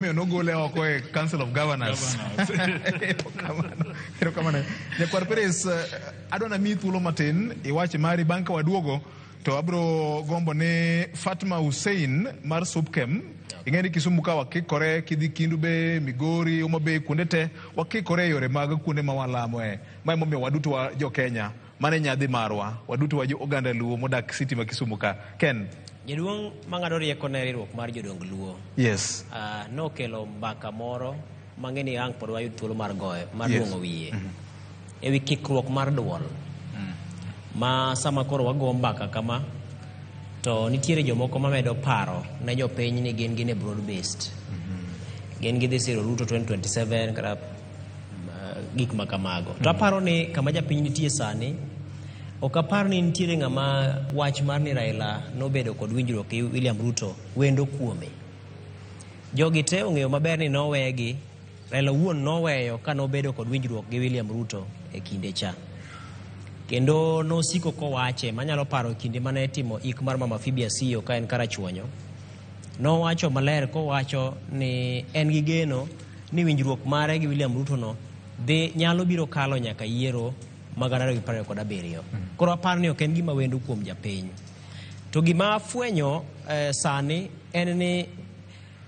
Omiyo nogole oko e Council of Governors. Erokamano. Erokamano. Nyakwar Peres, adwa namiyi thuolo matin iwach mari bang' ka waduogo to abro gombo ni Fatma Hussein mar Supkem. Ing'e ni Kisumu ka wakikore kidhi Kendu Bay, Migori, Homa Bay, kuonde te wakikore e yore mag kuonde ma walamoe. Ma emomiyo waduto wa jo Kenya. Mano e nyadhi marwa. Waduto wa jo oganda Luo modak city ma Kisumu ka. Ken. Jaduong' mang'ado rieko ne riwruok mar jodong Luo. Yes. Nokelo mbaka moro mang'e ni ang' pod wayud thuolo mar goyo mar Yes. duong'o wiye e wi kikruok mar duol ma sama koro wago mbaka kama to nitiere jomoko mamedo paro ne jopiny ni gin gin e broad based gin gidhi siro Ruto 2027 kata gik ma kamago. To aparo ni kama japiny nitie sani, ok apar ni nitiere ng'ama wach mar ni Raila nobedo kod winjruok gi William Ruto wendo kuome. Jogi te ong'eyo maber ni nowegi, Raila owuon noweyo ka nobedo kod winjruok gi William Ruto e kinde cha. Kendo nosiko kowache, manyalo paro kinde mane itimo ik mar Mama Phoebe Asiyo ka en Karachuonyo, nowacho maler kowacho ni en gi geno ni winjruok mare gi William Ruto no dhi nyalo biro kalo nyaka yiero mag 2027. Koro aparo ni ok en gima wendo kuom japiny. To gima afwenyo sani en ni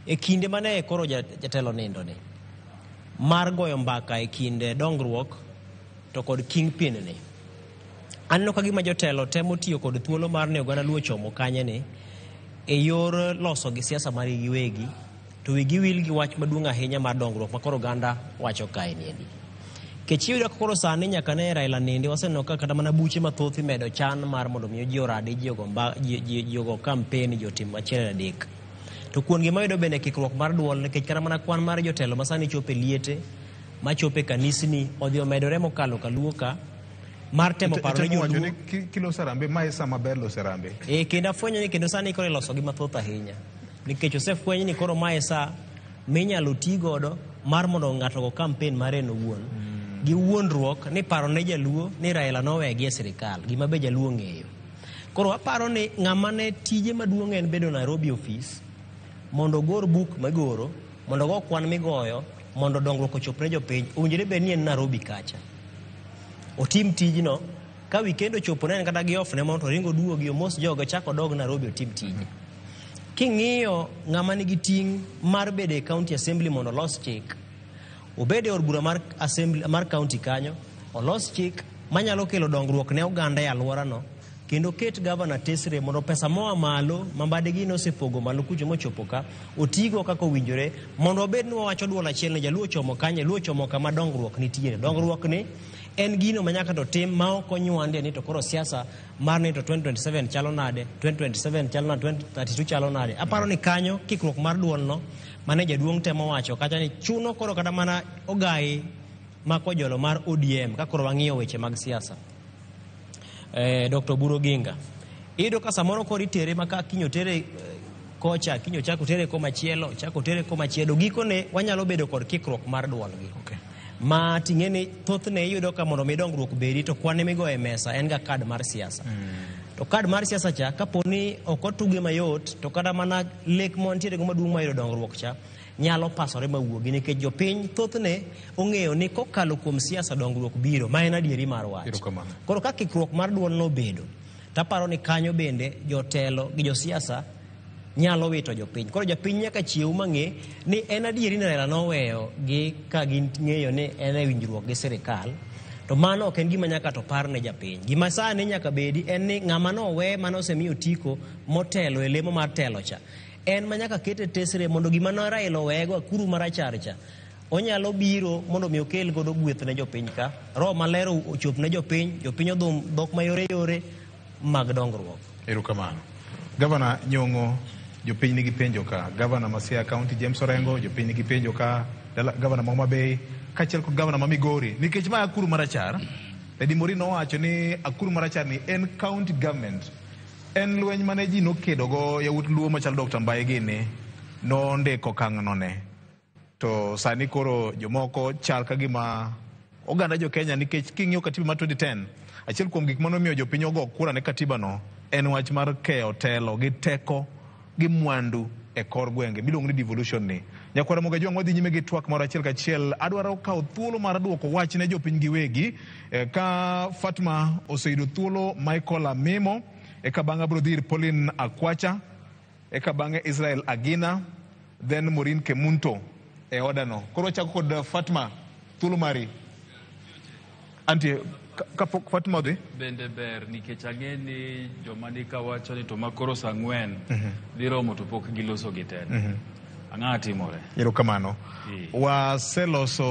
e kinde mane koro jatelo nindo ni mar goyo mbaka e kind dongruok to kod kingpin ni, aneno ka gima jotelo temo tiyo kod thuolo mar ni oganda Luo chomo kanye ni e yor loso gi siasa margi giwegi, to wigi wil gi wach maduong' ahinya mar dongruok ma koro oganda wacho kae niendi. Kech iyudo ka koro sani nyaka ne Raila nindi waseneno ka kata mana buche mathoth imedo chan mar mondo mi ji oradi, ji ogo mba, ji, ji, ji ogo kampen, ji otim achiel adek. To kuon gima yudo bende kikruok mar duol nikech kata mana kwan mar jotelo ma sani chopo e liete, machopo e kanisni odhi omedore mokalo kaluo ka mar temo paro ne Itemo wacho joluo. ni kiloso harambee, mae e sama ber loso harambee. E, kendo afwenyo ni kendo sani koro ilosogi mathoth ahinya. Nikech osefweny ni koro mae sa minyalo ti godo mar mondo ng'ato ogo campaign mare en owuon. Gi wuondruok ni paro ne jaluo ni Raila nowegi e sirikal, gima be jaluo ong'eyo. Koro aparo ni ng'ama ne tije maduong' en bedo Nairobi office mondo ogor buk migoro, mondo ogo kwan migoyo, mondo dongruok ochop ne jopiny, owinjore bed ni en Nairobi kacha. Otim tijno, ka weekend ochopo ne en kata gi off ne moro to oringo oduogi omos joge ochak odog Nairobi otim tije. King'iyo ng'ama nigi ting' mar bedo e county assembly mondo olos chik, obed e od bura mar assembly mar county kanyo, olos chik manyalo kelo dongruok ne oganda e alworano, kendo ket gavana tesre mondo pesa moa malo ma mbadegi nosepogo malo kucho mochopo ka otigo kaka owinjore mondo wabed ni wawacho duol achiel ni jaluo ochomo kanye, jaluo ochomo kama dongruok nitiere. Dongruok ni en gino ma nyaka to tim ma ok onywande ni to koro siasa mar ni to 2027 chalo nade, 2027 chalo nade, 2032 chalo nade. Aparo ni kanyo kikruok mar duol no mane jaduong' temo wacho kacha ni chuno koro kata mana ogai ma kojolo mar ODM ka koro wang'iyo weche mag siasa. Dr. Oburu Oginga. Iyudo ka samoro koro itere ma ka kiny otere kocha, kiny ochak otere komachielo, ochak otere komachielo, gikone wanyalo bedo kod kikruok mar duolgi. Ma ting'e ni thothne iyudo ka mondo mi dongruok bedi to kwan migoyo e mesa en ga kad mar siasa. To kad mar siasa cha kapo ni ok otuge mayot to kata mana lek mantiere go maduong' mar yudo dongruok cha nyalo pasore mawuogi nikech jopiny thothne ong'eyo ni kokalo kuom siasa dongruok biro, ma en adieri mar wach. Erokamano. Koro ka kikruok mar duol nobedo, taparo ni kanyo bende jotelo gi josiasa nyalo wito jopiny. Koro japiny nyaka chiew mang'e ni en adieri ni Raila noweyo gi ka ging'eyo ni en e winjruok gi sirikal, to mano ok en gima nyaka to par ne japiny. Gima sani nyaka bedi en ni ng'ama nowe mane osemiyo otiko motelo e lemo mar telo cha, en ma nyaka kete tesre mondo gima ne Raila owego akuru marachar cha onyalo biro mondo mi okel godo gweth ne jopiny ka. Roho maler ochop ne jopiny, jopiny odhum dhok mayore yore mag dongruok. Erokamano. Gavana Nyong'o, jopiny nigi penjo ka. Gavana ma Siaya County James Orengo, jopiny nigi penjo ka. Gavana ma Homa Bay, kaachiel kod gavana ma Migori. Nikech ma akuru marachar, Lady Maureen nowacho ni akuru marachar ni en county government. En lweny mane ji nokedo go yawuot Luo machalo Dr. Mbae gini nondiko okang' no ne. To sani koro jomoko chal ka gima oganda jo Kenya nikech king'iyo katiba mar 2010, achiel kuom gik manomiyo jopiny ogo kura ne katiba no en wach mar keyo telo gi teko gi mwandu e kor gwenge miluongo ni devolution ni. Nyakwara Moga Jwang', wadhi nyime gi twak moro achiel kachiel. Adwaro kawo thuolo mar duoko wach ne jopiny giwegi. Ka Fatma oseyudo thuolo, Michael Amimo, eka bang'e abiro dhi ir Pauline Akwacha, eka bang'e Israel Agina, then Maureen Kemunto e odano. Koro wachako kod Fatma, thuolo mari. Antie, kapok Fatma odhi? Bende ber nikech ang'e ni joma ni ka wacho ni to makoro saa 4 dhi romo to pok giloso gi ten. Ang'o timore? Erokamano. Eh. Waseloso.